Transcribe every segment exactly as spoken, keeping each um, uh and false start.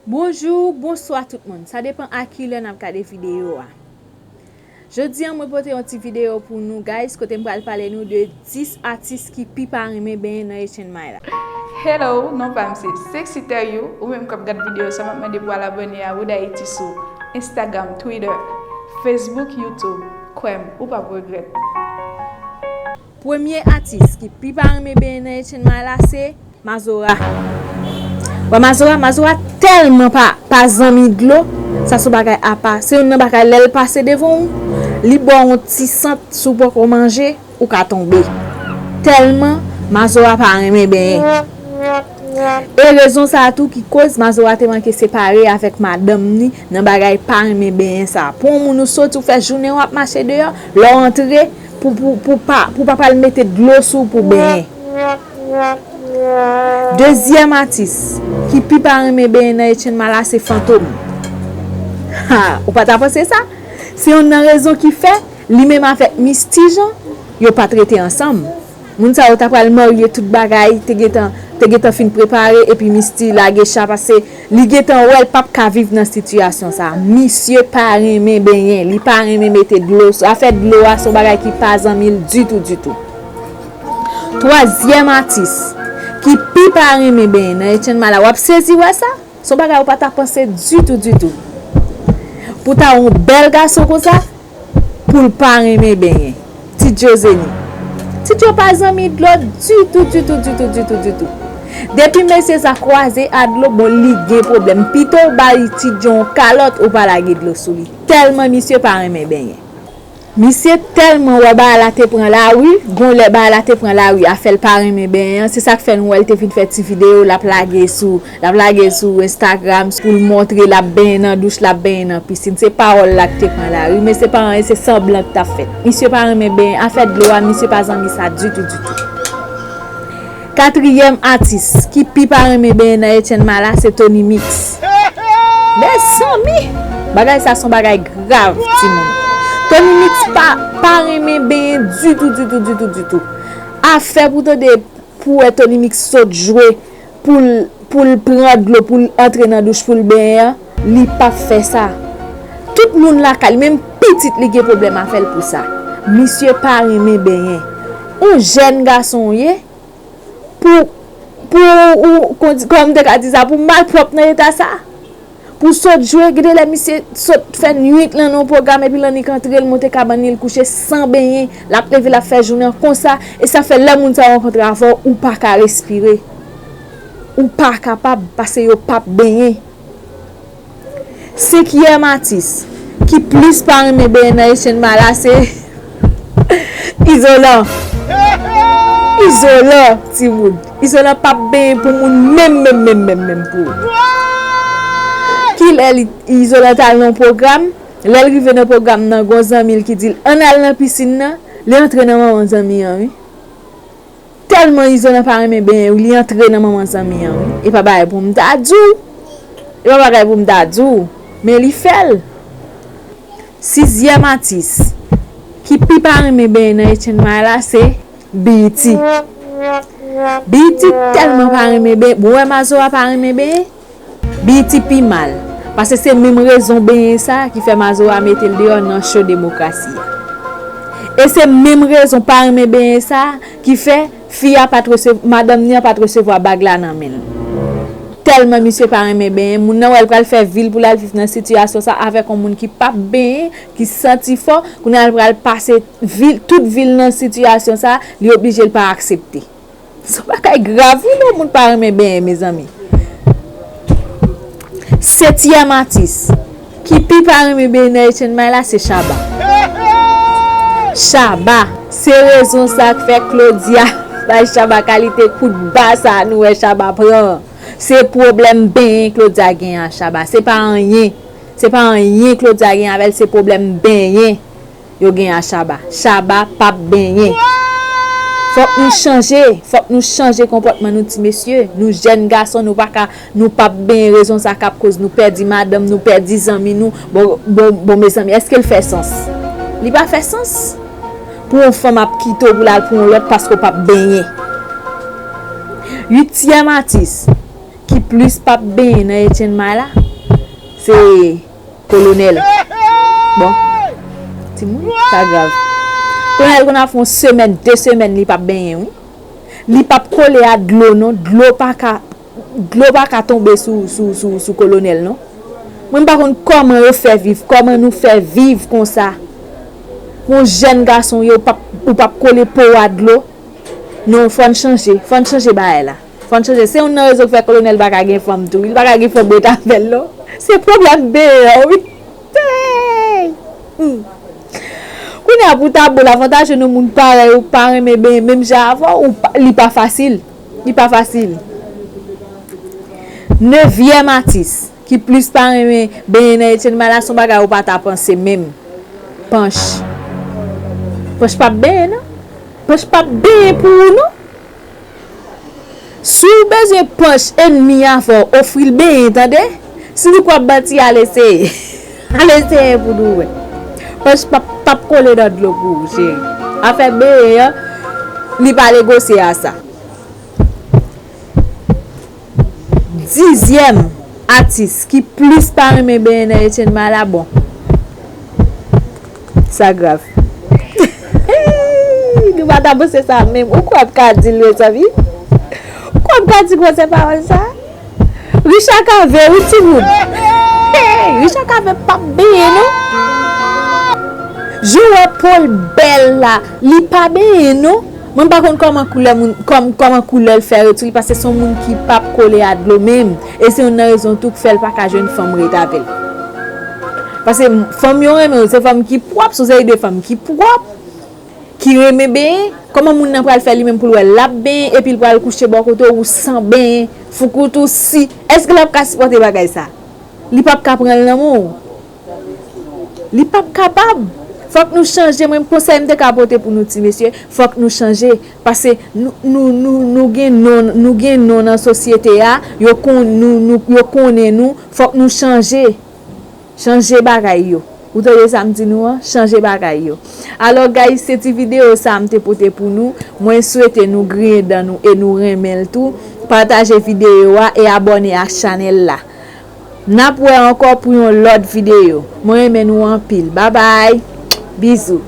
Bonjou, bonswa tout moun. Sa depan a kilè n ap gade videyo a. Jodi a, mwen pote yon ti videyo pou nou, guys, kote m pral pale nou de dis atis ki pi pa renmen benyen nan Etienne Mile la. Hello, non pa m se Sexy Tell You, ou menm k ap gad videyo sa, m ap mande pou al abòne a Wood Haiti sou Instagram, Twitter, Facebook, YouTube. Kwè m, ou p ap regrèt. Premye atis ki pi pa renmen benyen nan Etienne Mile la se Mazora. Wè Mazora, Mazora tèlman pa, pa zanmi dlo, sa se yon bagay apa. Se youn nan bagay lè l pase devan w, li ba w yon ti sant, si w poko manje, ou ka tonbe. Tèlman Mazora pa renmen benyen. E rezon sa a tou ki koz Mazora te manke separe avèk madanm ni nan bagay pa renmen benyen sa. Pou yon moun ou soti ou fè jounen w ap mache deyò, lè w antre, pou, pou, pou pa, pou pa pral mete dlo sou w pou benyen. Dezyèm atis ki pi pa renmen benyen nan Etienne Mile la se Fantom. Ha, ou pa ta panse sa? Se youn nan rezon ki fè li menm avèk Misty Jean, yo pa t rete ansanm. Moun sa yo ta pral marye, tout bagay te gentan, te gentan fin prepare, epi Misty lage cha pase li gentan wè l p ap ka viv nan sitiyasyon sa. Misye pa renmen benyen, li pa renmen mete dlo sou, afè dlo a se yon bagay ki pa zanmi l ditou, ditou. Twazyèm atis ki pi pa renmen benyen nan Etienne Mile la, w ap sezi wè sa. Se yon bagay ou pa ta panse ditou, ditou. Pou ta yon bèl gason konsa, pou l pa renmen benyen. Ti Djo Zeni. Ti Djo pa zanmi dlo ditou, ditou, ditou, ditou, ditou. Depi mesye sa kwaze a dlo, bon, li gen pwoblèm. Pito w bay Ti Djo yon kalòt, ou pa lage dlo sou li. Tèlman misye pa renmen benyen. Misye tèlman wè bagay la te pran lari, gon lè bagay la te pran lari, afè l pa renmen benyen an, se sa k fè nou wè l te vin fè ti videyo, l ap lage sou, l ap lage sou Instagram, pou l montre l ap benyen nan douch, l ap benyen nan pisin. Se pawòl la k te pran lari, men se pa anyen, se sanblan k t ap fèt. Misye pa renmen benyen, afè dlo a, misye pa zanmi sa ditou, ditou. Katriyèm atis ki pi pa renmen benyen nan Etienne Mile la se Tony Mix. Mezanmi! Bagay sa se yon bagay grav, timoun. Tony Mix pa, pa renmen benyen ditou, ditou, ditou, ditou. Afè pou tande, pou wè Tony Mix sot jwe, pou l, pou l pran dlo, pou l antre nan douch, pou l benyen an, li p ap fè sa. Tout moun lakay li, menm pitit li gen pwoblèm a fè l pou sa. Misye pa renmen benyen. Yon jèn gason w ye, pou, pou, ou, kon, kòman m te ka di sa, pou malpwòp nan eta sa, pou sot jwe, gen de lè misye sot fè nwit lan nan yon pwogram, epi l annik antre, l monte kabann li, l kouche san benyen, l ap leve, l ap fè jounen an konsa, e sa fè lè moun sa yo rankontre avè w, ou pa ka respire. Ou pa kapab, paske yo p ap benyen. Senkyèm atis ki plis pa renmen benyen nan Etienne Mile la se Izolan. Izolan, timoun. Izolan p ap benyen pou moun menm, menm, menm, menm, menm pou ou. Kilè li, Izolan t al nan yon pwogram, lè l rive nan pwogram nan, gon zanmi l ki di l, ann al nan pisin nan, li antre nan manman zanmi an, wi. Tèlman Izolan pa renmen benyen, li antre nan manman zanmi an, wi. E pa bagay pou m ta di w. E pa bagay pou m ta di w. Men li fè l. Sizyèm atis ki pi pa renmen benyen nan Etienne Mile la se B E T. B E T tèlman pa renmen benyen. Bon, wè Mazora pa renmen benyen. B E T pi mal, paske se menm rezon benyen sa ki fè Mazora mete l deyò nan show Demokrasi a. E se menm rezon pa renmen benyen sa ki fè fi a pa t resev-, madanm ni an pa t resevwa bag la nan men l. Tèlman misye pa renmen benyen, moun nan wè l pral fè vi l pou l al viv nan sitiyasyon sa avèk yon moun ki p ap benyen, ki santi fò, kounye a l pral pase vi l, tout vi l nan sitiyasyon sa, li oblije l pa aksepte. Se yon bagay grav wi lè yon moun pa renmen benyen, mezanmi. Setyèm atis ki pi pa renmen benyen nan Etienne Mile la se Shabba. Shabba, se rezon sa k fè Claudia bay Shabba kalite kout ba sa nou wè Shabba pran. Se pwoblèm benyen Claudia gen ak Shabba. Se pa anyen. Se pa anyen Claudia gen avè l, se pwoblèm benyen yo gen ak Shabba. Shabba p ap benyen. Fòk nou chanje. Fòk nou chanje konpòtman nou ti mesye. Nou jèn gason, nou pa ka, nou p ap benyen rezon sa k ap koz nou pèdi madanm, nou pèdi zanmi nou. Bon, bon, bon, mezanmi, èske l fè sans? Li pa fè sans. Pou yon fanm ap kite w pou l al pou yon lòt paske w p ap benyen. Uityèm atis ki plis p ap benyen nan Etienne Mile la, se kolonèl. Bon, timoun, sa grav. Kolonèl konn ap fè yon semèn, de semèn, li p ap benyen, wi. Li p ap kole a dlo, non. Dlo pa ka, dlo pa ka tonbe sou, sou, sou, sou kolonèl, non. Mwen, m pa konn kòman yo fè viv, kòman nou fè viv konsa. Yon jèn gason, yo p ap, ou p ap kole po w a dlo. Non, fò n chanje, fò n chanje bagay la. Fò n chanje. Se youn nan rezon k fè kolonèl pa ka gen fanm tou. Li pa ka gen fanm ret avè l, non. Se pwoblèm benyen an, wi. Hey! Hmm. Kounye a pou ta bon, lavantaj yon moun parèy ou pa renmen benyen menm jan avè w, ou pa, li pa fasil. Li pa fasil. Nevyèm atis ki plis pa renmen benyen nan Etienne Mala, se yon bagay ou pa ta panse menm. Panch. Panch p ap benyen, non. Panch p ap benyen pou ou, non. Si w bezwen Panch ennmi avè w, ofri l benyen, tande. Si li p ap manti, al eseye. Al eseye pou nou wè. Panch p ap, p ap kole nan dlo pou ou, cheri. Afè benyen an, li pa negosye a sa. Dizyèm atis ki plis pa renmen benyen nan Etienne Mala, bon. Sa grav. Nou pa ta panse sa menm. Ou kwè m ka di l, mezanmi? Ou kwè m ka di gwosè pawòl sa? Richard Cavé, wi, timoun. Hey, Richard Cavé p ap benyen, non. Jan w wè po l bèl la, li pa benyen, non. Mwen pa konn kòman koulè moun, kòm, kòman koulè l fè ret sou li, paske se yon moun ki p ap kole a dlo menm. E se youn nan rezon tou k fè l pa ka jwenn fanm ret avè l. Paske fanm yo renmen yo, se fanm ki pwòp, se yon seri de fanm ki pwòp, ki renmen benyen. Kòman moun nan pral fè li menm pou l wè l ap benyen, epi l pral kouche bò kote w san benyen, foukout ou si? Èske l ap ka sipòte bagay sa? Li p ap ka pran l nan men w. Li p ap kapab. Fòk nou chanje. Mwen, konsèy m te ka pote pou nou ti mesye, fòk nou chanje. Paske nou, nou, nou, nou gen non, nou gen non nan sosyete a, yo kon, nou, nou, yo konnen nou, fòk nou chanje. Chanje bagay yo. Ou tande sa m di nou an? Chanje bagay yo. Alò, guys, se ti videyo sa a m te pote pou nou. Mwen swete nou griyen dan nou e nou renmen l tou. Pataje videyo a e abòne ak chanèl la. N ap wè ankò pou yon lòt videyo. Mwen renmen nou anpil. Babay. Bizou.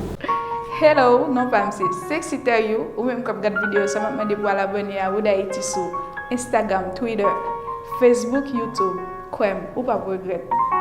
Hello, non pa m se Sexy Tell You. Ou menm k ap gad videyo sa, m ap mande pou al abòne a Wood Haiti sou Instagram, Twitter, Facebook, YouTube. Kwè m, ou p ap regrèt.